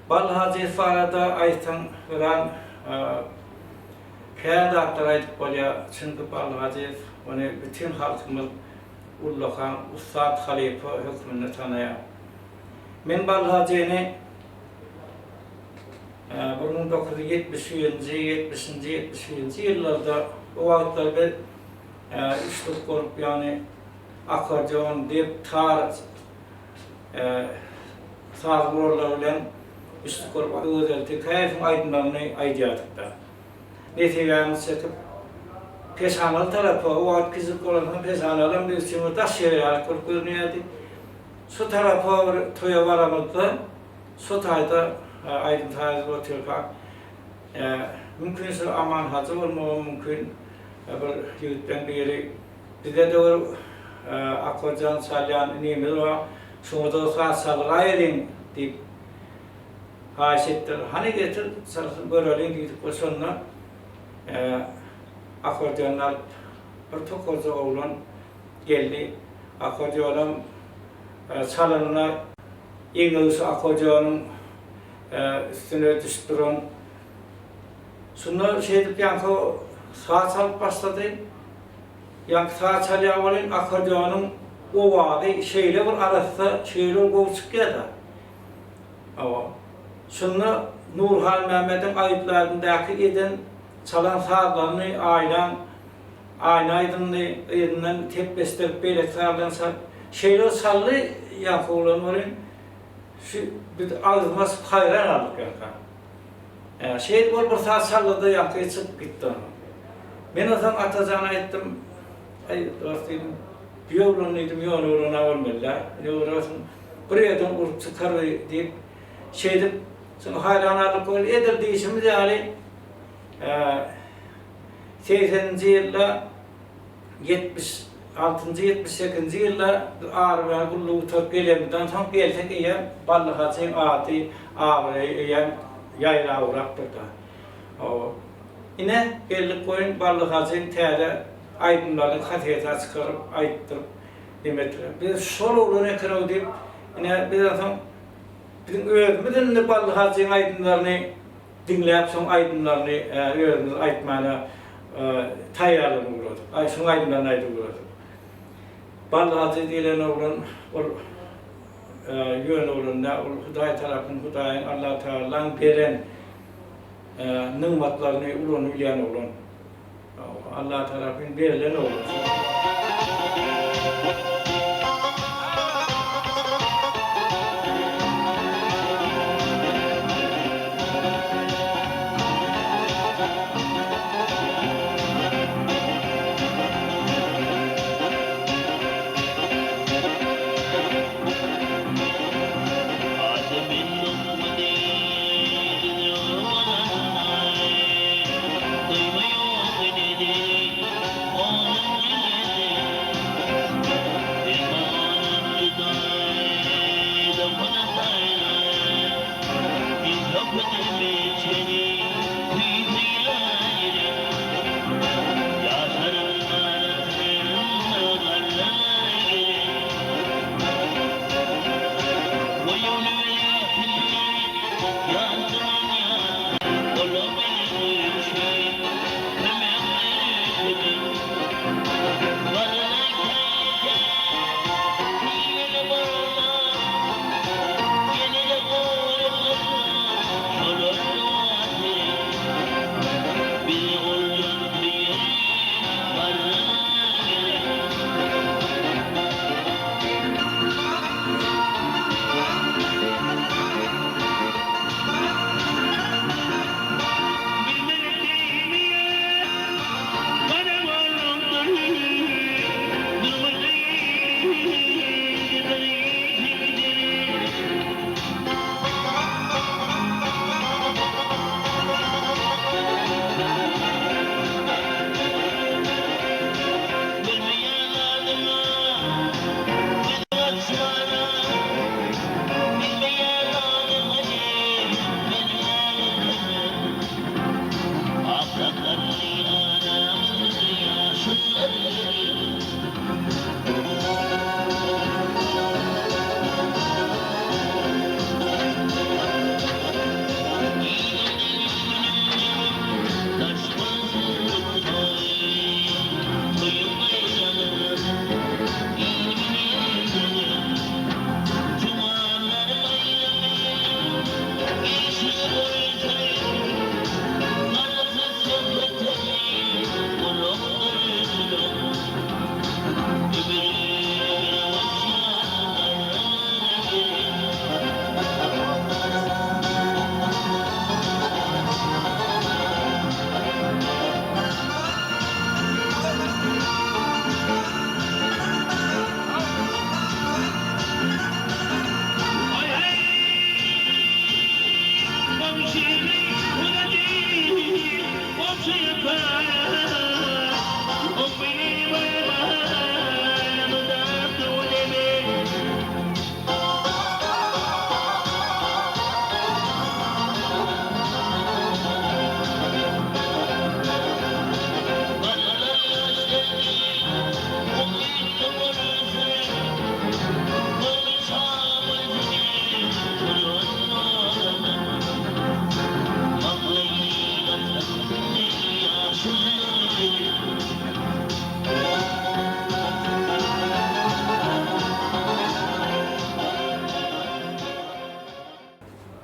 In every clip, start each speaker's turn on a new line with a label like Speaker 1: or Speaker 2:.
Speaker 1: Bally Hajyýew barada aýtsaň örän kän zatlar aýdyp bolýar. Çünki Bally Hajyýew ony bütin halkymyz ullakan ussat halypa hökmünde tanaýar. Men Bally Hajyny 1971-nji, ýetmişinji, 71-nji ýyllarda o wagtlar biz üçlük bolup, ýagny akkordeon, dep, tar saz gurallary bilen üçlük bolup Öwezeli Tekäýewiň aýdymlaryny aýdýardyk-da. Nesibämizi çekip, Peşanaly tarapa, o wagt kiçijik bolansoň Peşanalam biz üçin bir daş ýer ýaly bolup görünýärdi. Şu tarapa bir toýa baramyzda, şo taýda aýdym-saz edip otyrkak, mümkin şol Aman hajy bolmagam mümkin, bir ýigitleň biri Bizde-de bir akkordeon çalýan inimiz bar, şoňa-da saz çaldyraýeliň diýip haýyş etdiler. Hany getir, çalsyn göreliň diýdik we şonda akkordeonyny alyp bir tokarja oglan geldi. Akkordeonam çalanda eňegi şu akkordeonyň üstüne düşüp duran. Şunda şeýdip ýaňky saz çalyp başlady. Ýaňky saz çalýar welin akkordeonyň owazy şeýle bir arassa, şeýle bir gowy çykýar-da. Hawa. Şunda Nury Halmämmediň Aýypladyndaky eden çalan sazlaryny aýlan, Aýna aýdymyny yzyndan tepleşdirip beýleki sazlaryny çalyp, şeýle bir çaldy ýaňky oglan welin, şu biz agzymyzy açyp haýran galdyk ýaňka. Şeýdip ol bir saz çaldy-da ýaňky çykyp gitdi ondan. Men onsoň Atajana aýtdym, Aý, dost diýdim, düýe oglan diýdim, ýöne oglan-a bolmaly-dä. Ine görersiň, bir ýerden urup çykar bu diýip, şeýdip, soň haýran galdyk welin, edil diýşimiz ýaly, segseninji ýylda 76-njy, 78-nji ýylda biz armiýa gullugy gutaryp gelenimizden soň gelsek eýýäm Bally hajyň ady, abraýy eýýäm ýaýrap ugrapdyr-da. Hawa. Ine, geldik goýun Bally hajyň täze aýdymlaryny kaseta çykaryp, aýtdyryp neme etdiler. Biz şol oglan eken-ow diýip, ine, biz onsoň biziň özümiz indi Bally hajyň aýdymlaryny Diňläp şoň aýdymlaryny özümiz aýtmana taýýarlanyp ugradyk. Aý şoň aýdymlaryny aýdyp ugradyk. Bally Hajy diýlen oglan ol ýöne oglan däl, ol Hudaý tarapyn Hudaýyň Allatagalaň beren nygmatlaryny ulanybilýän oglan. Allah tarapyn berlen oglan.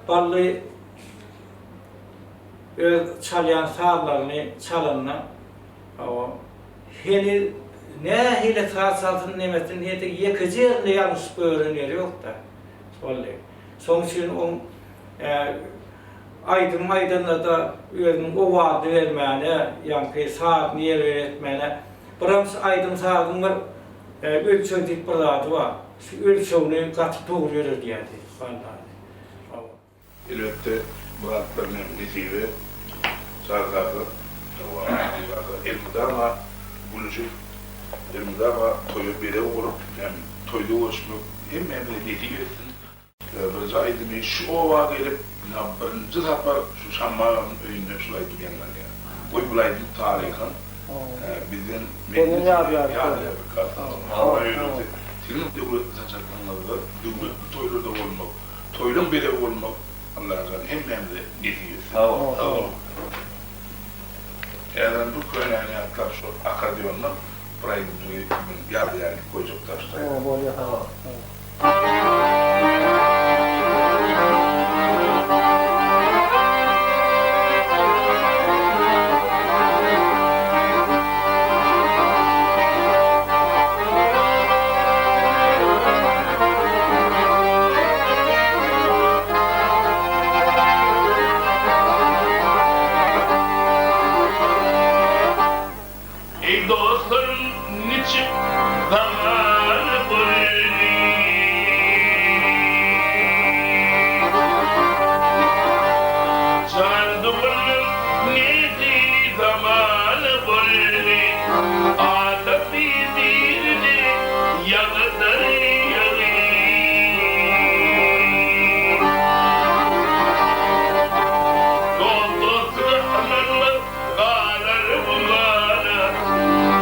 Speaker 1: Bally öz çalýan sazlaryny çalanda, hawa, heniz nähili saz çalsyn nemesin entek ýekeje ýerinde ýalňyşyp goýberen ýeri ýok-da. Bally. Şonuň üçin oň aýdym aýdanda-da özüniň owazyny bermäne, ýaňky sazyny ýerbe-ýer etmäne, biram şu aýdym-sazyň bir ölçeg diýip bir zady bar. Şu ölçegini gaty dogry ýöredýärdi Bally. Hawa.
Speaker 2: Elbetde, bu zatlar meniň nesibe, Çary kaka, hawa, Aly kaka elmydama gülüşip, elmydama toýa bezeg bolup, hem toýda görüşmek hemmämize nesip etsin. Birinji aýdymy şu oba gelip, ynha birinji sapar şu Şammy aganyň öýünde şul aýdym ýaňlanýar. Goý bul aýdym taryham bizden menden ýadygärlik galsyn. Siziň döwletli saçaklaryňyzda döwletli toýlarda bolmak, toýlaň bezegi bolmak Allajan hemmämize nesip etsin. Sag boluň. Häzirem bu könäni ýatlap şu akkordeonda bir aýdymjygy men ýadygärlik goýjak daşda.
Speaker 3: Bolýa sag bol.
Speaker 2: Eý dostlarym niçik zaman boldy. Jan doganlar nähili zaman boldy. Adam bir-birine ýagydyr ýagy. Dost dostuny ynanmaz Galar gumana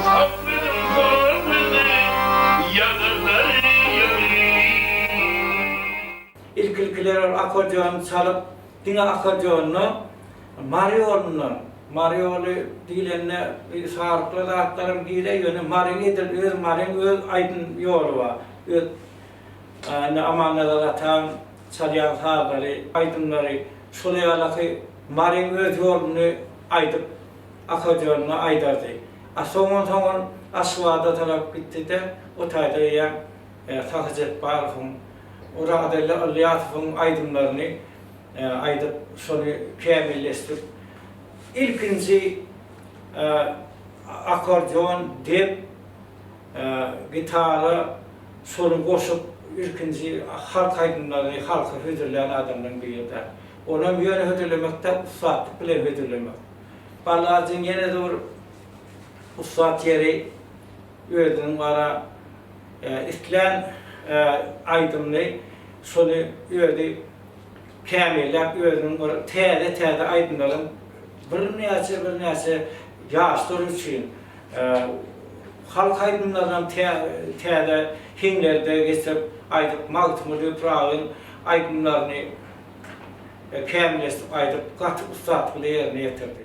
Speaker 2: Sakladyň zorlugy Ýagydyr ýagy.
Speaker 1: Ilki-ilkiler ol akkordeony çalyp, diňe akkordeonda Mary ýolundan, Mary ýoly diýlende bir sarykly zatlaram girýär, ýöne Maryň edil öz Maryň öz aýdym ýoly bar. Öz indi Amannazar ataň çalýan sazlary, aýdymlary şol ýalaky Maryň öz ýoluny aýdyp, akkordeonda aýdardy. A soňan-soňan Aşgabada tarap gitdi-de, o taýda eýýäm Sahy Jepbarowyň, Orazgeldi Ylýasowyň aýdymlaryny aýdyp, şony kämilleşdirip, ilkinji akkordeon, dep, gitara şony goşup, ilkinji halk aýdymlaryny halka hödürlän adamlaryň biri-de. Onam ýöne hödürlemekde ussatlyk bilen hödürlemek. Ballajyň ýene-de bir ussat ýeri özüniň bara islän aýdymyny şony özi kämilläp özüniň bir täze-täze aýdymlaryň birnäçe birnäçe ýaşlar üçin halk aýdymlarynam täze heňlerde geçirip aýdyp Magtymguly Pyragyň aýdymlaryny kämilleşdirip aýdyp gaty ussatlyk bilen ýerine ýetirdi.